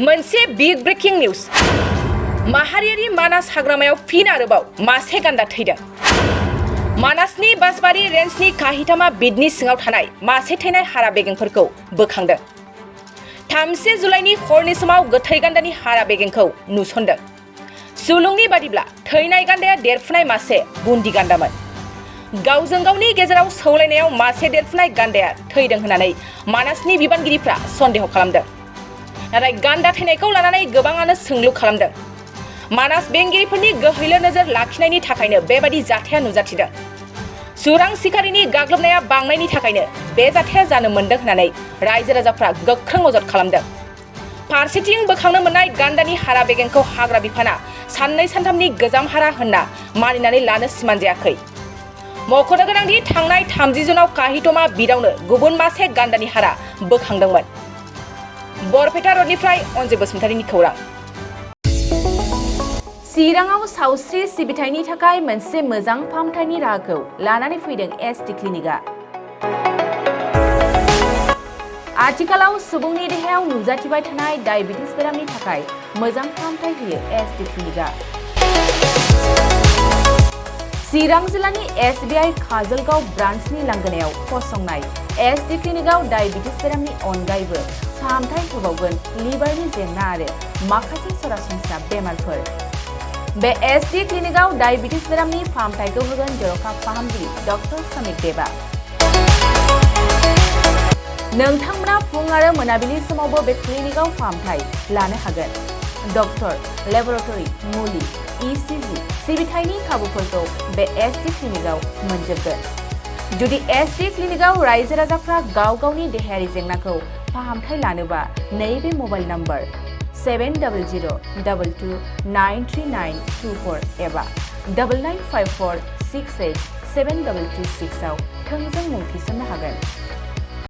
मोनसे big breaking news माहारियारि मानास हाग्रामायाव फिन आरोबाव मासे गान्दा थैदों। मानासनि बासबारि रेन्जनि काहितामा बिटनि सिङाव थानाय मासे थैनाय हारा बेगेंफोरखौ बोखांदों। 3 जुलाइनि हरनि समाव गोथै गान्दानि हारा बेगेंखौ नुसनदों। सुलुंनि बादिब्ला थैनाय गान्दाया देरफुनाय मासे बुन्दि गान्दामोन। गावजों गावनि गेजेराव सौलायनायाव मासे देरफुनाय गान्दाया थैदों होननानै मानासनि बिबानगिरिफ्रा सन्देह खालामदों। नाथाय गान्दा थैनायखौ लानानै गोबाङानो सोंलु खालामदों। मानास बेंगिरिफोरनि गोहैलो नोजोर लाखिनायनि थाखायनो बेबादि जाथाया नुजाथिदों। सुरां सिखारिनि गाग्लोबनाया बांनायनि थाखायनो बे जाथाया जानो मोन्दों होननानै रायजो राजाफ्रा गोख्रों अजद खालामदों। फारसेथिं बोखांनो मोननाय गान्दानि हारा बेगेंखौ हाग्रा बिफाना 2-3 गोजाम हारा होनना मानिनानै लानो सिमान जायाखै। मख'नो गोनांदि थांनाय 30 जुनाव काहितमा बिटआवनो गुबुन मासे गान्दानि हारा बोखांदोंमोन। बरपेटा रडनिफ्राय अनजय बसुमतारीनि खौरां। चिराङाव सावस्रि सिबिथायनि थाखाय मोनसे मोजां फाहामथायनि राहाखौ लानानै फैदों एसटि क्लिनिकआ। आथिखालाव सुबुंनि देहायाव नुजाथिबाय थानाय डायबिटिस बेरामनि थाखाय मोजां फाहामथाय होयो एसटि क्लिनिकआ। चिरां जिल्लानि SBI काजलगाव ब्रान्चनि लांगोनायाव फसंनाय एसटि क्लिनिकआव डायबिटिस बेरामनि अनगायैबो फाहामथाय होबावगोन लिभारनि जेंना आरो माखासे सरासनस्रा बेमारफोर। बे एसटि क्लिनिकआव डायबिटिस बेरामनि फाहामथायखौ होगोन जर'खा फाहामगिरि डक्टर समिक देबा। नोंथांमोना फुं आरो मोनाबिलि समावबो बे क्लिनिकआव फाहामथाय लानो हागोन। डक्टर, लेबरेटरि, मुलि, ECG सिबिथायनि खाबुफोरखौ बे एसटि क्लिनिकआव मोनजोबगोन। जुदि एसटि क्लिनिकआव रायजो राजाफ्रा गाव गावनि देहायारि जेंनाखौ फाहामथाय लानोबा नैबे मबाइल नम्बर 7002293924 एबा 9954687226 आव थोंजों मुं थिसननो हागोन।